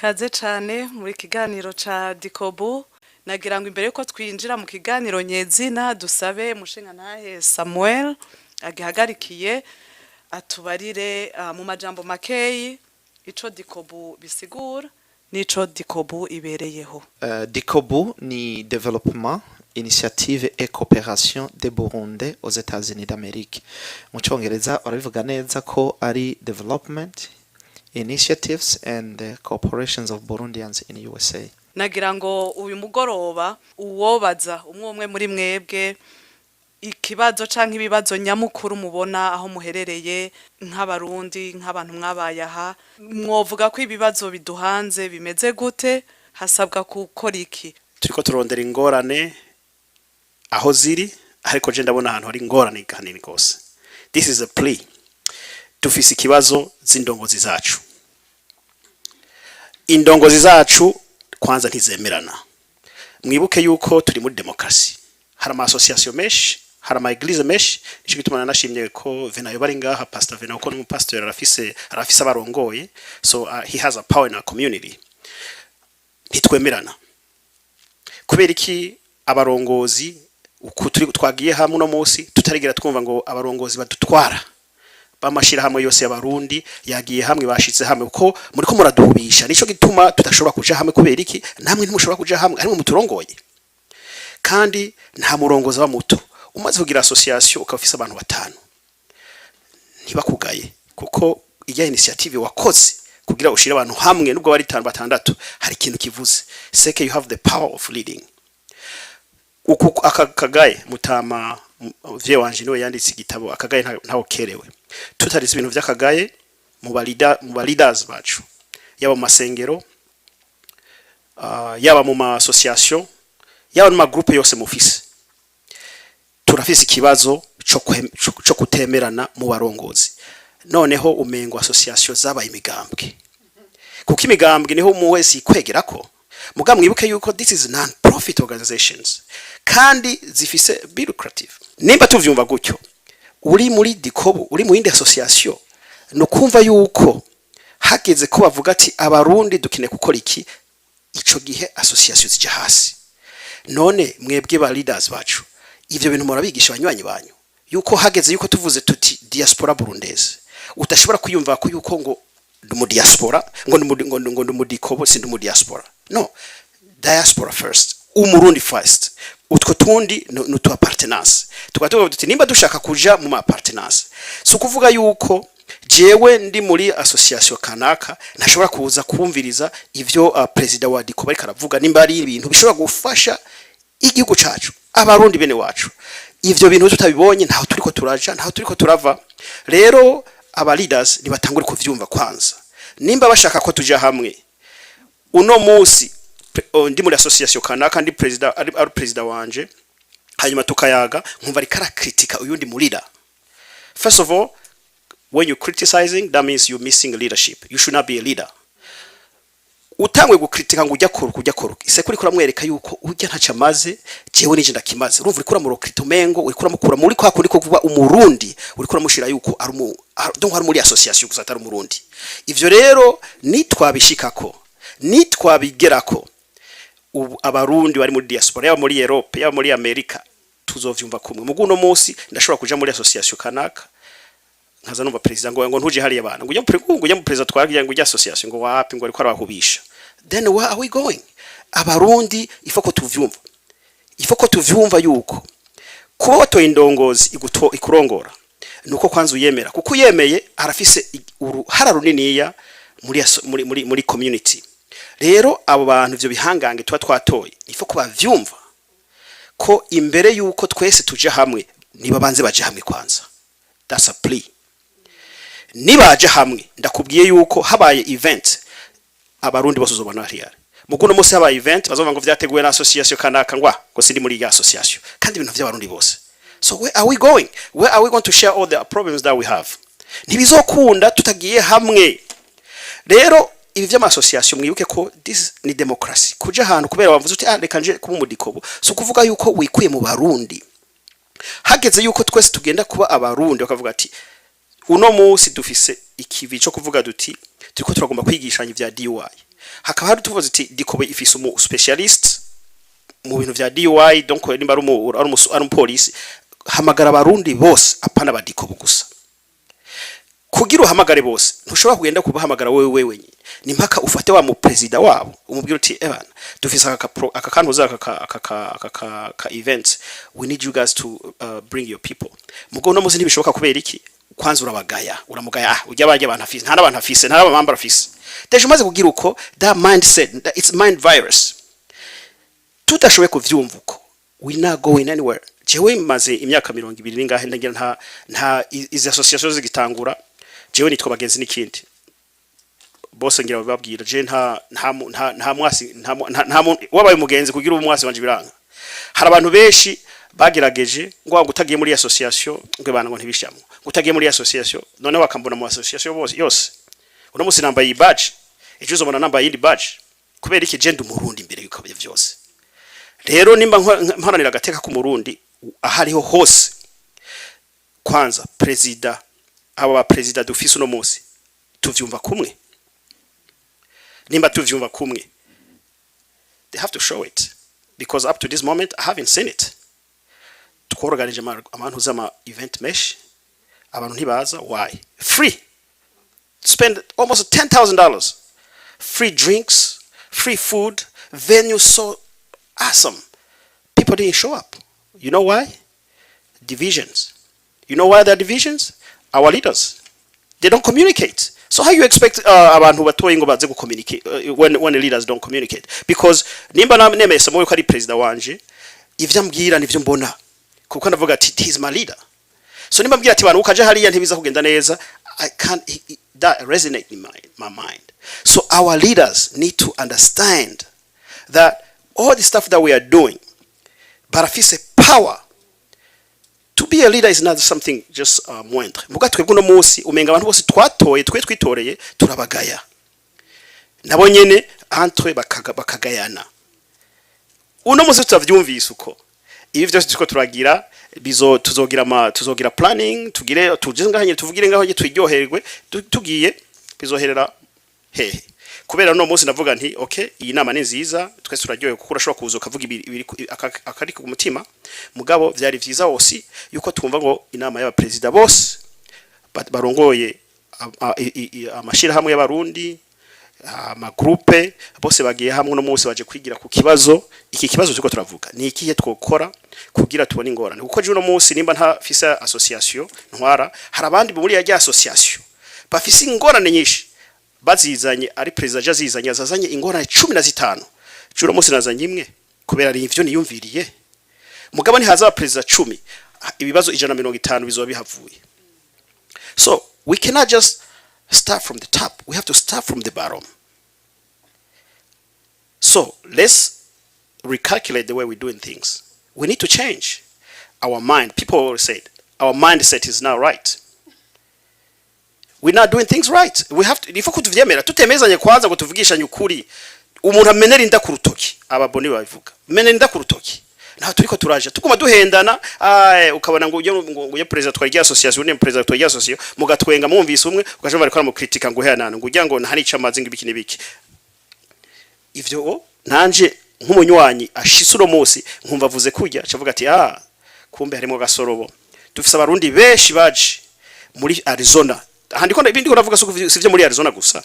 Kaze cane muri kiganiro ca Dikobu. Nagira ngo imbere yuko twinjira mu kiganiro nyezina, dusabe mushingantahe Samuel agihagarikiye atubarire mu majambo makeyi ico Dikobu bisigura n'ico Dikobu ibereyeho. DICOBU ni Développement, Initiative et Coopération des Burundais aux États-Unis d'Amérique. Mu Congereza barabivuga neza ko ari Development Initiatives and Cooperations of Burundians in USA. Nagira ngo uyu mugoroba uwobaza umwe umwe muri mwebwe ikibazo canke ibibazo nyamukuru mubona aho muherereye nk'Abarundi, nk'abantu mwabaye aha, mwovuga ko ibibazo biduhanze bimeze gute? Hasabwa gukora iki? Turiko turondera ingorane aho ziri, ariko je ndabona ahantu hari ingorane hanini gose. This is a plea. Dufise ikibazo z'indongozi zacu. Indongozi zacu kwanza ntizemerana. Mwibuke yuko turi muri demokarasi, hari ama association menshi, hari ama église menshi. Nico gituma nanashimye ko Venayo bari ngaha, Pastor Vena, kuko n'umupastor arafise abarongoye, so he has a power in our community. Ntitwemerana kubera iki? Abarongozi uku turi twagiye hamwe uno munsi, tutarigera twumva ngo abarongozi badutwara b'amashirahamwe yose y'Abarundi yagiye hamwe, bashize hamwe, kuko muriko muraduhubisha. Nico gituma tudashobora kuja hamwe. Kubera iki namwe ntimushobora kuja hamwe arimwe muturongoye? Kandi nta murongozi aba muto. Umaze kugira association, ukaba ufise abantu batanu, ntibakugaye, kuko ijya initiative wakoze kugira ushire abantu hamwe, nubwo bari itanu, batandatu, hari ikintu kivuze seke you have the power of leading. Uku aka kagaye mutama vie wanje niwe yanditse igitabo akagaye ntawo kerewe. Tutarize ibintu vy'akagaye mu ba leaders bacu, yaba mu masengero, yaba mu ma association, yaba mu ma groupe yose mufise, turafise ikibazo co kutemerana mu barongozi. Noneho umengo association zabaye imigambwe, kuko imigambwe niho umuntu wese yikwegerako. Muga mwibuke yuko this is non profit organizations kandi zifise be lucrative. Nimba tuvyumva gutyo, uri muri Dikobu, uri mu yindi association, no kumva yuko hageze ko bavuga ati Abarundi dukeneye gukora iki, ico gihe association zija hasi. None mwebwe ba leaders bacu, ivyo bintu murabigisha abanywanyi banyu yuko hageze yuko tuvuze tuti diaspora burundaise, udashobora kwiyumva ko yuko ngo ndi mu diaspora, ngo ndi mu Dikobo, si ndi mu diaspora? No, diaspora first, Umurundi first, utwo tundi ni utu appartenance. Tukaba tuvuga tuti nimba dushaka kuja mu ma appartenance, si ukuvuga yuko jewe ndi muri association kanaka ntashobora kuza kumviriza ivyo president wa Dikobo ariko aravuga, nimba ari ibintu bishobora gufasha igihugu cacu, Abarundi bene wacu. Ivyo bintu tutabibonye, ntaho turiko turaja, ntaho turiko turava. Rero aba leaders nibatangure kuvyumva kwanza. Nimba bashaka ko tuja hamwe uno musi, ndi muri association kanaka, ndi president, ari president wanje, hanyuma tukayaga, nkumva ariko arakritika uyundi murira. First of all, when you're criticizing, that means you're missing leadership. You should not be a leader. Utangwe gukritika ngo ujya kora, ujya kora ise kuri kuramwereka yuko ujya ntaca amaze, jewe nije ndakimaze. Urumva uriko uramurokita, umengo uriko uramukura muri kwa kundi ko kuba Umurundi, uriko uramushira yuko ari umu donc ari muri association gusa, atari Umurundi. Ivyo rero nitwabishikako, nitwabigerako, ubu Abarundi bari muri diaspora, yaba muri Europe, yaba muri Amerika, tuzovyumva kumwe. Mugu uno munsi ndashobora kuja muri association kanaka, nkaza numva president ngo ntuje hariya bana, ngo ujya mu president twagira ngo ujya association, ngo wapi, ngo ariko arabahubisha. Then where are we going? Abarundi ifo ko tuvyumva, ifo ko tuvyumva yuko kuba watoye indongozi iguto ikurongora nuko kwanza uyemera, kuko uyemeye arafise uruhara runiniya muri community. Rero abo bantu, ivyo bihangange tuba twatoye, ifo ko bavyumva ko imbere yuko twese tuje hamwe, niba banze baje hamwe kwanza. That's a plea. Nibaje hamwe, ndakubwiye yuko habaye event, Abarundi bose uzobona hariya. Muguno munsi habaye event, bazovuga ngo vyateguwe na association kanaka, ngwa ngo sindi muri ya association, kandi ibintu vy'Abarundi bose. So where are we going? Where are we going to share all the problems that we have? Ntibizokunda tutagiye hamwe. Rero ibi vy'ama association, mwibuke ko this ni democracy. Kuja ahantu kubera wavuze uti ah, reka nje kuba umudikobo, so kuvuga yuko wikuye mu Barundi. Hageze yuko twese tugenda kuba Abarundi, bakavuga ati uno munsi dufise ikivi cyo kuvuga duti turiko turagomba kwigishanya ivya DUI. Hakaba hari tuvuze ati DICOBU ifise umu specialist mu bintu vya DUI, donc nimba ari umupolisi, hamagara Abarundi bose, apana ba DICOBU gusa. Kugira uhamagare bose, ntushobora kugenda kubahamagara wewe wenyine. Ni mpaka ufate wa mu president wabo, umubwire uti: "Ebana, dufise aka kantu, aka ka event, we need you guys to bring your people." Mugo no muzi ntibishoboka. Kubera iki? Kwanza urabagaya, uramugaya: "Ah, ujya bajya abantu afise, nta n'abantu afise, nta n'abamambara afise." Déjà umaze kugira uko, that mindset, it's mind virus. Tudashoboye kuvyumva uko, we not going anywhere. Jewe maze imyaka 20 ningahe ndagira nta izi association zigitangura. Jewe nitwa Bagenzi n'ikindi bose ngira bababwira. Je nta mwasi, nta wabaye umugenzi kugira umwasi wanje biranga. Hari abantu benshi bagerageje ngo utagiye muri association, ngo bana ngo ntibishamwe, ngo utagiye muri association. None bakambona mu association bose yose. Uno musi nambaye iyi badge, ejo uzobona nambaye iyindi badge. Kubera iki? Je ndi Umurundi imbere yuko byose. Rero nimba mparanira agateka k'Umurundi ahariho hose, kwanza perezida, aba ba perezida dufise uno munsi, tuvyumva kumwe? Nimba tuvyumva kumwe, they have to show it, because up to this moment I haven't seen it. Tworoganije amantu z'ama event mesh, abantu ntibaza. Why? Free, spend almost $10,000, free drinks, free food, venue so awesome, people didn't show up. You know why? Divisions. You know why there are divisions? Our leaders, they don't communicate. So how you expect abantu batoye ngo baze gucommunicate when the leaders don't communicate? Because nimba nemeye Samuel ko ari president wanje, ivyo ambwira nivyo mbona, kuko ndavuga ati: "He is my leader." So nimba ambwira ati: "Bantu, ukaja hariya ntibiza kugenda neza," I can't that resonate in my mind. So our leaders need to understand that all the stuff that we are doing, barafise power. To be a leader is not something just moindre. Muga twebwe uno munsi umenga abantu bose twatoye, twe twitoreye, turabagaya, nabo nyene entre bakagayana. Uno munsi tutavyumvise uko, ibi byose turiko turagira bizo tuzogira planning, tugire tuje ngaho nyene, tuvugire ngaho nyene, twiryoherwe. Tugiye bizoherera hehe? Kubera no munsi ndavuga nti: "Okay, iyi nama ni nziza, twese turaryohewe," kuko urashobora kuza ukavuga ibiri akari ku mutima. Mugabo vyari vyiza wose yuko twumva ngo inama y'abaperezida bose barongoye amashirahamwe y'Abarundi, amagroupe bose bagiye hamwe no munsi baje kwigira ku kibazo iki. Kibazo turiko turavuga ni ikihe? Twokora kugira tubone ingorane? Kuko je uno munsi nimba ntafise association ntwara, hari abandi muri ya association bafise ingorane nyinshi bazizanye. Ari perezida aje azizanye, azazanye ingorane 15. Je uno munsi nazanye imwe kubera ari ivyo niyumviriye. Mugabo ntihaza abaperezida 10, ibibazo 150 bizoba bihavuye. So we cannot just start from the top, we have to start from the bottom. So let's recalculate the way we're doing things. We need to change our mind. People always say our mindset is not right, we're not doing things right. We have to, ifo kutuvyemera, tutemezanye kwanza ngo tuvugishanye ukuri. Umuntu amenera inda ku rutoki, ababoni babivuga, menera inda ku rutoki. Ntaho turiko turaje, tuguma duhendana. Ukabona ngo ujye ngo ujye president twari association, ujye president twari association, mugatwenga mwumvise umwe, ukaje bariko baramukritika ngo hehanana, ngo ujya ngo nta nica amazi, ngo ibiki n'ibiki. Ivyo nanje nk'umunywanyi ashitse uno munsi nkumva avuze kurya, cavuga ati: "Ah, kumbe harimo gasorobo." Dufise Abarundi benshi baje muri Arizona. Aha ndiko ibindi ndiko ndavuga sivyo muri Arizona gusa,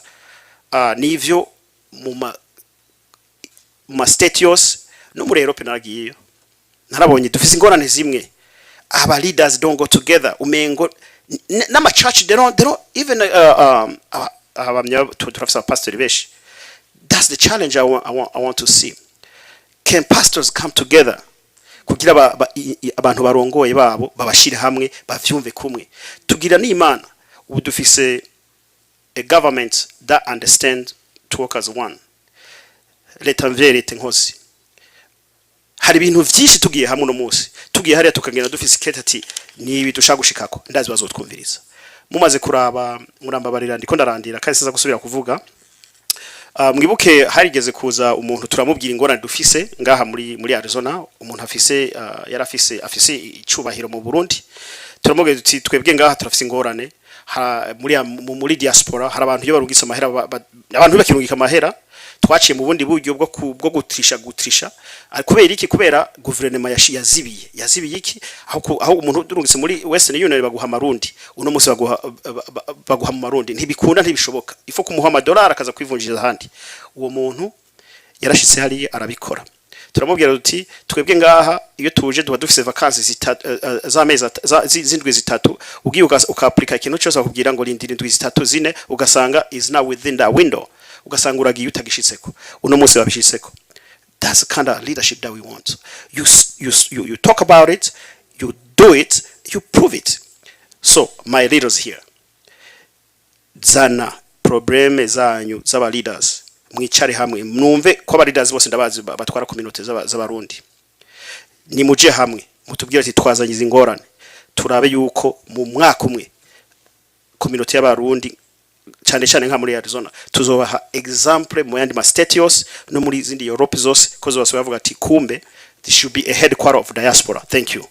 nivyo mu ma state yose, no muri Europe naragiyeyo, narabonye dufise ingorane zimwe. Aba leaders don't go together. Umengo n'ama church, they don't even abamya turafise abapastori benshi. That's the challenge I want to see. Can pastors come together kugira abantu barongoye babo babashire hamwe, bavyumve kumwe? Tugira n'Imana, ubu dufise a government that understand to work as one. Leta mvye, leta nkozi, hari ibintu vyinshi tugiye hamwe uno munsi, tugiye hariya tukagenda dufise ikete ati: "Ni ibi dushaka gushikako," ndazi bazotwumviriza. Mumaze kuraba, murambabarira, ndiko ndarandira kandi siza gusubira kuvuga. Mwibuke harigeze kuza umuntu, turamubwira ingorane dufise ngaha muri Arizona. Umuntu afise yarafise afise icubahiro mu Burundi. Turamubwira tuti: "Twebwe ngaha turafise ingorane muri diaspora. Hari abantu iyo barungitse amahera, abantu bakirungika amahera Twaciye mu bundi buryo bwo gutrisha. Kubera iki? Kubera guverinoma yazibiye iki aho umuntu urungitse muri Western Union baguha amarundi, uno munsi baguha mu marundi, ntibikunda, ntibishoboka, ifo kumuha amadolari akaza kwivunjiriza ahandi. Uwo muntu yarashitse hariya arabikora. Turamubwira tuti: "Twebwe ngaha iyo tuje tuba dufise vacances zitatu, z'amezi z'indwi 3. Ugiye uka-applika ikintu cyose, bakubwira ngo rindira indwi 3, 4, ugasanga is now within that window, ugasanga uragiye utagishitseko." Uno munsi babishitseko. That's the kind of leadership that we want. You talk about it, you do it, you prove it. So my leaders here, zana problème zanyu z'aba leaders, mwicare hamwe, mwumve ko aba leaders bose ndabazi batwara community z'abarundi. Nimuje hamwe mutubwire ati: "Twazanye izi ngorane." Turabe yuko mu mwaka umwe community y'abarundi, cyane cyane nka muri Arizona, tuzobaha example mu yandi ma state yose no muri zindi Europe zose, ko zose bavuga ati: "Kumbe this should be a headquarter of diaspora." Thank you.